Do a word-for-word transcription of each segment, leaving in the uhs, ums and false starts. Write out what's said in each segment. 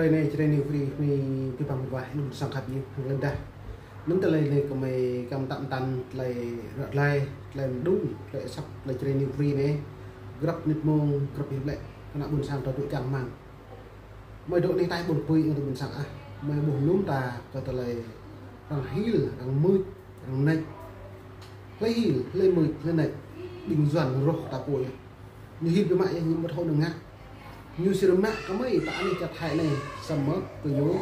Anai Jrai New Free, anai pih pang mĕt wa, anŭn ƀôn sang khăp ñu, hăng lĕ dah. Anŭn tơlơi anai kơmơi kăm tăm tăn, tơlơi ră tơlơi, tơlơi mơđung, tơlơi asăp, tơlơi Jrai New Free anai, grăp mơnit mông, grăp hil lĕ, kơ ană ƀôn sang ta tŭ čang rơmang. Mơi dŏ anai tai ƀôn pui, ƀôn sang ah, mơi ƀuh lŏm ta, kơ tơlơi arăng hil, arăng mưč, arăng nač. Hlơi hil, hlơi mưč, hlơi nač, ƀing Yuan rŏh ta pô yơh. Ñu hil biă mă yơh, ñu ƀu thâo nao ngă. Ñu sĭt mă kơmơi ta anai čar Thái anai, samơ̆ kơ ñu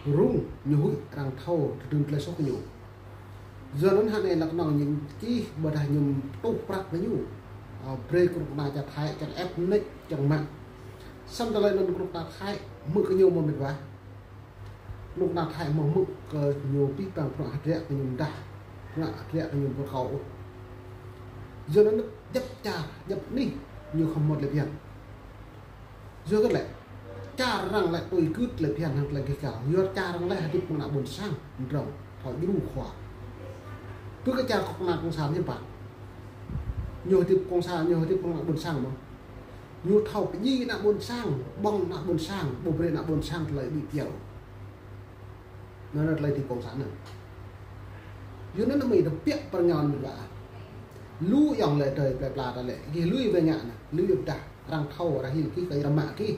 rŭng, ñu huĭ arăng thâo tơdrưm tơlơi soh kơ ñu. Yuan anŭn hă anai lăk nong ñu čih ƀôdah ñu tuh prăk kơ ñu. Ơ, brơi kơnuk kơna čar Thái, čang ĕp nač, čang mă. Samơ̆ tơlơi anŭn kơnuk kơna Thái, hmư̆ kơ ñu mơ̆ mĕt wa. Kơnuk kơna Thái mơ̆ hmư̆ kơ ñu pih pang bruă hơdră kơ ñu mơdah, bruă hơdră kơ ñu ƀu kâo ôh. Yua anŭn djăp čar, djăp anih ñu khŏm mŭt lĕ phiăn. Yua kơ lĕ, čar arăng lĕ tui gưt lĕ phiăn hăng tơlơi gêh gal. Yua čar arăng lĕ hơdip mơ̆ng ană ƀôn sang, mơdrŏng, thâo djru khua. Pơ kơ čar kơnuk kơna cộng sản hiư̆m pă. Ñu hơdip cộng sản, ñu hơdip mơ̆ng ană ƀôn sang mơ̆. Ñu thâo pơdjai ană ƀôn sang, ƀơ̆ng ană ƀôn sang, ƀu brơi ană ƀôn sang tơlơi ƀu pioh. Anŭn tơlơi hơdip cộng sản anŭn. Yua anŭn mơi tơbiă pơrơngiao mĕt wa. Lu ayŏng lĕ tơi plơi pla ta lĕ, gih lui wai ngă anai, lui wai pơdah, arăng thâo, arăng hil gih, kơ arăng mă gih.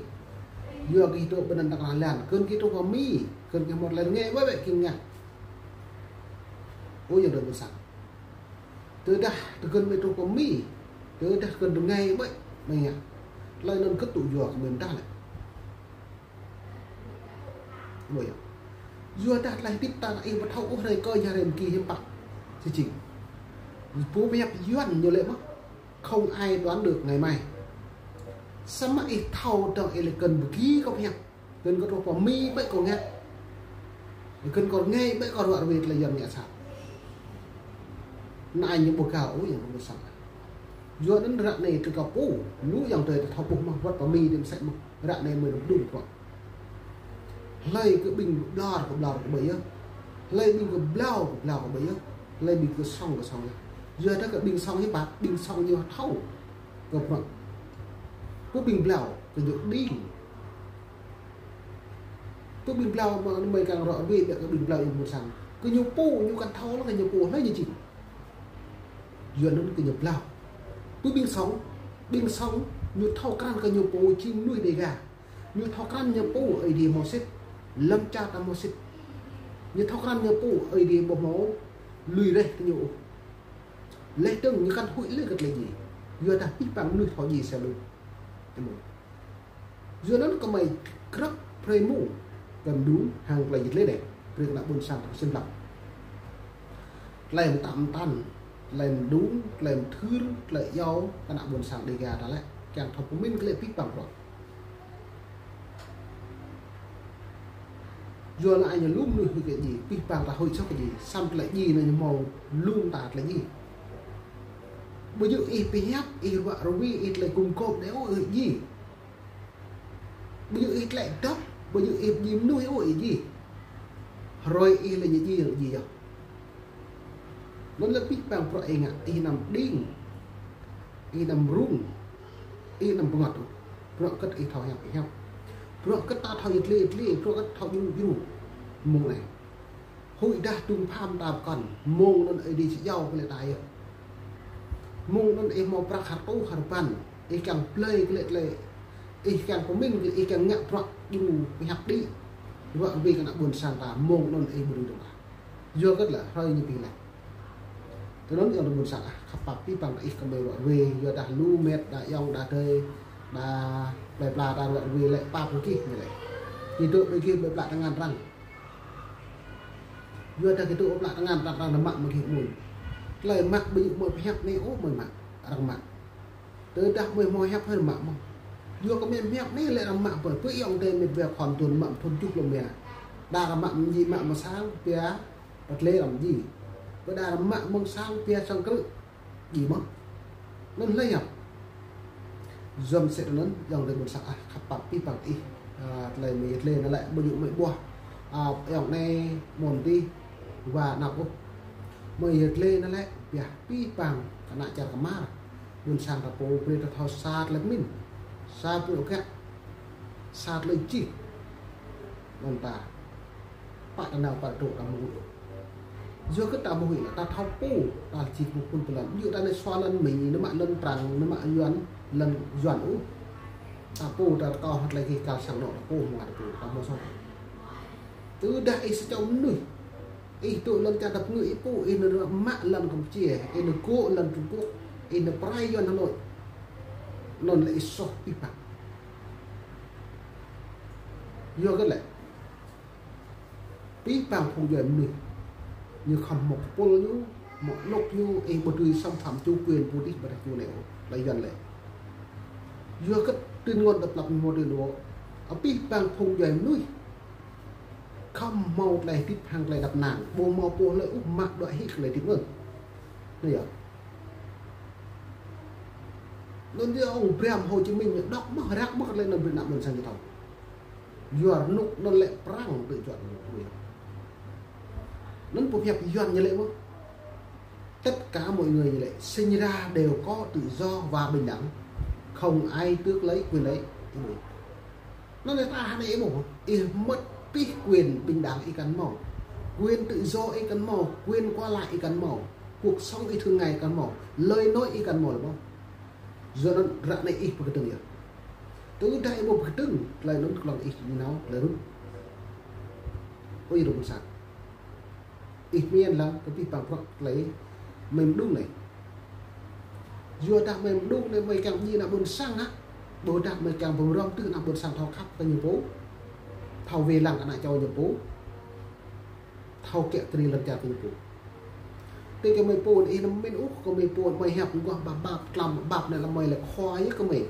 Yua gih dŏ ƀơi anŭn tơnah lan, kơnơ̆ng gih truh pơ Mi, kơnơ̆ng gih mŭt lĕ rơngai, wai wai gih ngă. Ơ ayŏng adơi ƀôn sang. Tơdah tơkơnơ̆ng mơi truh pơ Mi, tơdah kơnơ̆ng rơngai ƀơi, mơi ngă. Tơlơi anŭn kơt tŭ yua kơ mơi mơdah lĕ. Ƀu yơh. Yua dah tơlơi hơdip ta ih ƀu thâo ôh hrơi kơ yơh hrơi mơ̆ng gih hiư̆m pă. Či jing. Pô pơhiăp Yuan ñu lĕ mơ̆. Không ai đoán được ngày mai. Samơ̆ ih thâo dơ̆ng ih lĕ kơnơ̆ng ƀu gih kơ pơhiăp. Kơnơ̆ng kơ truh pơ Mi ƀơi kơ ngă. Kơnơ̆ng kơ rơngai ƀơi kơ ruă rơwe tơlơi Yuan ngă sat. Anai ñu ƀu kâo ôh ayŏng adơi ƀôn sang. Yua anŭn ră anai tơlơi kâo pô, lu ayŏng adơi ta thâo ƀuh mơ̆, wơ̆t pơ Mi đĭ mơsĕ mơ̆, ră anai mơi rơ̆m đung bruă. Hlơi kơ ƀing ƀlŏr kơ ƀlŏr kơ ƀơi yơh. Hlơi ƀing kơ blâo kơ blâo kơ ƀơi yơh. Hlơi ƀing kơ sŏng kơ sŏng yơh. Yua dah kơ ƀing sŏng hiư̆m pă, ƀing sŏng ñu thâo kơ bruă. Pô ƀing blâo kơ ñu đing. Pô ƀing blâo mơ̆ mơi kiăng ră ruai biă kơ ƀing blâo ayŏng ƀôn sang. Kơ ñu pô, ñu kăn thâo lăng kơ ñu pô, hlơi ñu jing. Yua anŭn kơ ñu blâo. Pô ƀing sŏng, ƀing sŏng, ñu thâo krăn kơ ñu pô jing mơnuih Đêga. Ñu thâo krăn ñu pô Ơi Adai hmâo sĭt, lŏn čar ta hmâo sĭt. Ñu thâo krăn ñu pô Ơi Adai ƀu hmâo lui reh kơ ñu ôh. Laih dơ̆ng ñu kăn huĭ lơi kơ tơlơi djai. Yua dah pih pang mơnuih thâo djai sa lu. Yua anŭn kơmơi grăp brơi mông kơ mơđung hăng tơlơi djai tơlơi anai, brơi kơ ană ƀôn sang ta sĭn lăp. Tơlơi mơtam mơtăn, tơlơi mơđung, tơlơi mơthưr, tơlơi iâu kơ ană ƀôn sang Đêga ta lĕ, kiăng thâo pơmĭn kơ lĕ pih pang bruă. Yua anŭn ai ñu lu mơnuih huĭ kơ djai, pih pang ta huĭ soh kơ djai, samơ̆ tơlơi djai anŭn ñu hmâo lŏm ta tơlơi djai. Ƀu djơ̆ ih pơhiăp, ih ruă rơwe, ih tơlơi gum gôp đơi ôh ih djai. Ƀu djơ̆ ih tơlơi dŏp, ƀu djơ̆ ih pơdjai mơnuih ôh ih djai. Hrơi ih lĕ ñu djai, djai yơh. Anŭn lĕ pih pang bruă ih ngă, ih anăm đing, ih anăm rŭng, ih anăm pơngăt ôh. Bruă kơt ih thâo hiăp, ih hiăp. Bruă kơt ta thâo yơh tơlơi, tơlơi, bruă kơt thâo djru, djru. Mông anai. Huĭ dah tŭng pham ta pơkŏn, mông anŭn Ơi Adai či iâu kơ lĕ ta yơh. Mông anŭn ih hmâo prăk hơrtu hơrbăn, ih kiăng blơi kơ lĕ tơlơi, ih kiăng pơmĭn kơ lĕ, ih kiăng ngă bruă djru pơhiăp đĭ. Ruă rơwe kơ ană ƀôn sang ta, mông anŭn ih ƀu dưi dơ̆ng tah. Yua kơ tơlơi hrơi ñu pih lĕ. Tui anŭn ayŏng adơi ƀôn sang ah, khăp pap pih pang ih kơmơi ruă rơwe, yua dah lu mĕt, đa ayŏng, đa adơi, đa plơi pla ta ruă rơwe lĕ pap kơ gih ñu lĕ. Gih dŏ ƀơi gih ƀơi plă tơngan arăng. Yua dah gih dŏ ƀơi plă tơngan arăng, arăng mă mơ̆ng gih mơ̆n. Tơlơi mă ƀu djơ̆ mơi pơhiăp anai ôh mơi mă, arăng mă. Tơdah mơi hmâo hiăp hơi mă mơ̆n. Yua kơ mơi hiăp anai lĕ arăng mă pơ, pơ ayŏng adơi mĕt wa khŏm thun mă thun tơjuh lŏm mia. Đa arăng mă mơ̆ng djai mă mơ̆ng sang pia pơtlĕ arăng djai. Pơ đa arăng mă mơ̆ng sang pia sang krư̆. Djai mơ̆n. Anŭn hlơi hiăp. Yua mơsĕ tui anŭn, ayŏng adơi ƀôn sang ah, khăp pap pih pang ih. A, tơlơi mơi yơh tơlơi anŭn lĕ, ƀu djơ̆ mơi ƀuah. A, ayŏng anai mơ̆n tih, wa anăp ôh. Mơi yơh tơlơi anŭn lĕ, biă pih pang kơ ană čar kơmar. Ƀôn sang ta pô brơi ta thâo sa tơlơi pơmĭn. Sa tơlơi gak. Sa tơlơi čih. Anŭn ta, pă ta nao pă tŭ ta ƀu huĭ. Yua kơ ta ƀu huĭ lĕ, ta thâo pô, ta či pô phŭn pơlăn. Yua ta anai sua lăn Mi, nao mă lăn Prang, nao mă Yuan, lăn Yuan ôh. Ta pô, ta rơkâo hơt lĕ kih kal sang anŏ, ta pô, hmua ta pô, ta mơ̆ soh. Tơdah ih sa čô mơnuih, ih tŭ lăn čar ta pơngư̆ ih pô, ih nao mă lăn Campuchia, ih nao gŏ lăn Trung Quốc, ih nao pơrai Yuan Hà Nội. Anŭn lĕ ih soh pih păng. Yua kơ lĕ, pih păng phung djuai mơnuih. Ñu khŏm hmâo kơpul ñu, hmâo anŏ ñu, ih ƀu dưi xâm phạm chủ quyền pô dih ƀơi čar ñu anai ôh, lĕ Yuan lĕ. Yua kơ tuyên ngôn độc lập mười một tuyên ngôn. Pih păng phung djuai mơnuih. Khŏm hmâo tơlơi hơdip hăng tơlơi đăp nang. Ƀu hmâo pô hlơi ôh mă đuaĭ hĭ tơlơi hơdip mơ̆n. Anai yơh. Anŭn yơh ông Bram Hồ Chí Minh ñu đŏk mơ̆, răk mơ̆ tơlơi anŭn brơi ană ƀôn sang ñu thâo. Yua rơnŭk anŭn lĕ prăng tơjuăt anŭn. Anŭn pơhiăp Yuan ñu lĕ mơ̆. Tất cả mọi người ñu lĕ, sinh ra đều có tự do và bình đẳng. Không ai tước lấy quyền đấy. Anŭn lĕ ta hơnai ih ƀuh, ih mơ̆t pih quyền bình đẳng ih kăn hmâo. Quyền tự do ih kăn hmâo, quyền qua lại ih kăn hmâo. Cuộc sống ih thường ngày kăn hmâo, lời nói ih kăn hmâo lĕ ƀuh. Yua anŭn ră anai ih pơkơdơ̆ng yơh. Tơdah ih ƀu pơkơdơ̆ng, tơlơi anŭn klŏng ih či nao, tơlơi rŭt. Ơi, rŭt ƀôn sang. Ih mĭn lăng kơ pih păng prăk tơlơi mơi mơđung anai. Yua dah mơi mơđung anai mơi kiăng djai ană ƀôn sang hă. Ƀôdah mơi kiăng pơmrŏm tŭ ană ƀôn sang thâo khăp kơ ñu pô. Thâo wai lăng ană čô ñu pô. Thâo kiă kriê lŏn čar kơ ñu pô. Tui kơ mơi pô anai ih anăm mĭn ôh, kơ mơi pô anai mơi hiăp mơguah ƀap ƀap, tlam ƀap anai lăm mơi lĕ khua yơh kơ mơi.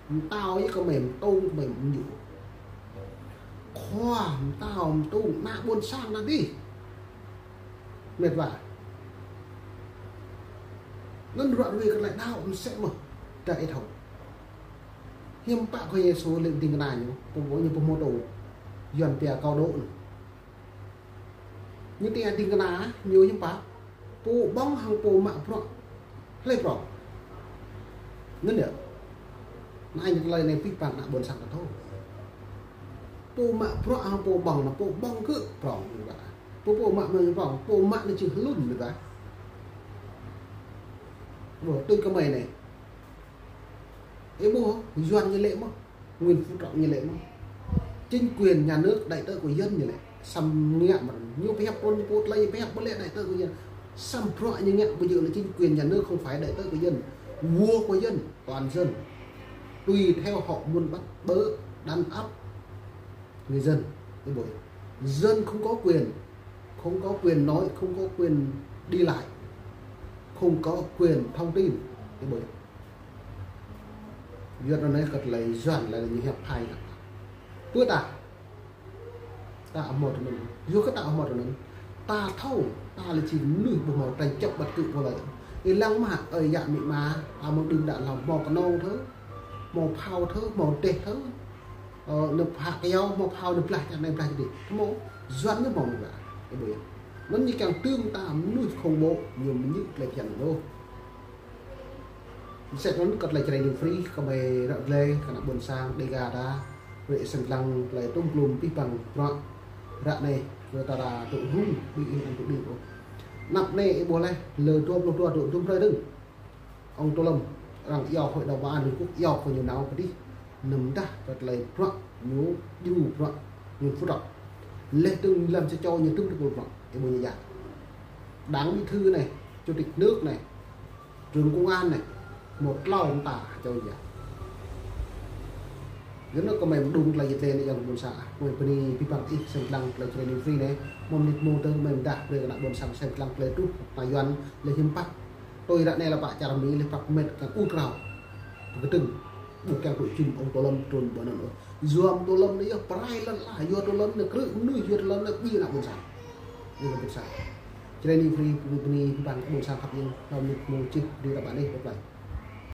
Mơtao yơh kơ mơi, mơtông kơ mơi, mơñu. Khua, mơtao, mơtông, ană ƀôn sang anai dih. Mĕt wa. Anŭn ruă ruai kơ tơlơi đaŏ mơsĕ mơ̆. Dah ih thâo. Hiư̆m pă kơ Yêsu lĕ ding kơna ñu, pô ñu pơhmutu. Yuan pia cao độ anŭn. Ñu tơña ding kơna, ñu hiư̆m pă. Pô ƀơ̆ng hăng pô mă bruă. Hlơi prŏng. Anŭn yơh. Anai ñu tơlơi anai pih păng ană ƀôn sang ta thâo. Pô mă bruă hăng pô ƀơ̆ng anŭn, pô ƀơ̆ng kơ prŏng ñu ƀă. Pô, pô mă mơ̆ prŏng, pô mă anŭn či hlŭn ñu ƀă. Ƀuh, tui kơ mơi anai. Ih ƀuh, Yuan ñu lĕ mơ̆. Nguyễn Phú Trọng ñu lĕ mơ̆. Chính quyền nhà nước đại tớ của dân ñu lĕ. Săm ngă mơ̆n. Ñu pơhiăp pôn pô tơlơi pơhiăp ƀu lĕ đại tớ của dân. Săm bruă ñu ngă ƀu djơ̆ lĕ chính quyền nhà nước không phải đại tớ của dân. Vua của dân, toàn dân. Tùy theo họ muốn bắt bớ, đàn áp người dân. Ih ƀuh. Dân không có quyền, không có quyền nói, không có quyền đi lại, không có quyền thông tin. Ih ƀuh. Yua anŭn anai kơ tơlơi Yuan lĕ ñu hiăp phai. Pơ ta. Ta hmâo tui anŭn. Yua kơ ta hmâo tui anŭn. Ta thâo, ta lĕ či mơnuih ƀu hmâo tranh chấp bất cứ pô hlơi. Ih lăng mă, ơi yă amĭ ama, ta hmâo đưm đă hlâo hmâo kơnong thơ, hmâo phao thơ, hmâo dêh thơ. Ơ, nao phă kơyâo, hmâo phao nao blah čar anai blah čar adih. Hmâo, Yuan ñu hmâo mơ̆. Ih ƀuh yơh. Anŭn ñu kiăng tơm ta mơnuih khủng bố, ñu mơñu tơlơi phiăn ôh. Mơsĕ anŭn kơ tơlơi Jrai New Free, kơ mơi ră glai, kơ ană ƀôn sang, Dega ta, brơi sĭt lăng tơlơi tŭm plum pih păng bruă. Ră anai, kơ ta ră tŭ rŭng, ƀing ih anăm tŭ đĭ ôh. Anăp anai ih ƀuh laih, lơ dua pluh dua tŭ dŭm hrơi dơ̆ng. Ông Tô Lâm, arăng iâu hội đồng bảo an Liên Quốc iâu kơ ñu nao pơ adih. Anăm dah kơ tơlơi bruă ñu, djru bruă ñu Phú Trọng. Laih dơ̆ng lăm sa čô ñu tŭm tơpul bruă, ih ƀuh ñu djă. Đảng bí thư anai, chủ tịch nước anai, trưởng công an anai, hmâo tlâo mơta čô ñu djă. Yua anŭn kơ mơi mơđung tơlơi yit lĕ anai yơh ƀôn sang ah. Mơi bơni pih păng ih sĭt lăng tơlơi Jrai New Free anai. Mơ̆n mơnit mơ̆ng tơ mơi mơdah brơi kơ ană ƀôn sang sĭt lăng tơlơi truh ană Yuan lĕ hiư̆m pă. Tui ră anai lĕ pă čar Mi lĕ pă mĕt kiăng ur krao. Pơkơdơ̆ng. Ƀu kiăng tŭ jum ông Tô Lâm trŭn ƀơi anŭn ôh. Yua ông Tô Lâm anai yơh pơrai lăn ala, yua Tô Lâm anai krư̆ mơnuih, yua Tô Lâm anai ƀing ană ƀôn sang. Ƀing ană ƀôn sang. Jrai New Free, bơni, bơni pih păng ƀôn sang khăp yơ̆ng, hlâo mơnit mơ̆ng čih, dui ră anai, bye bye.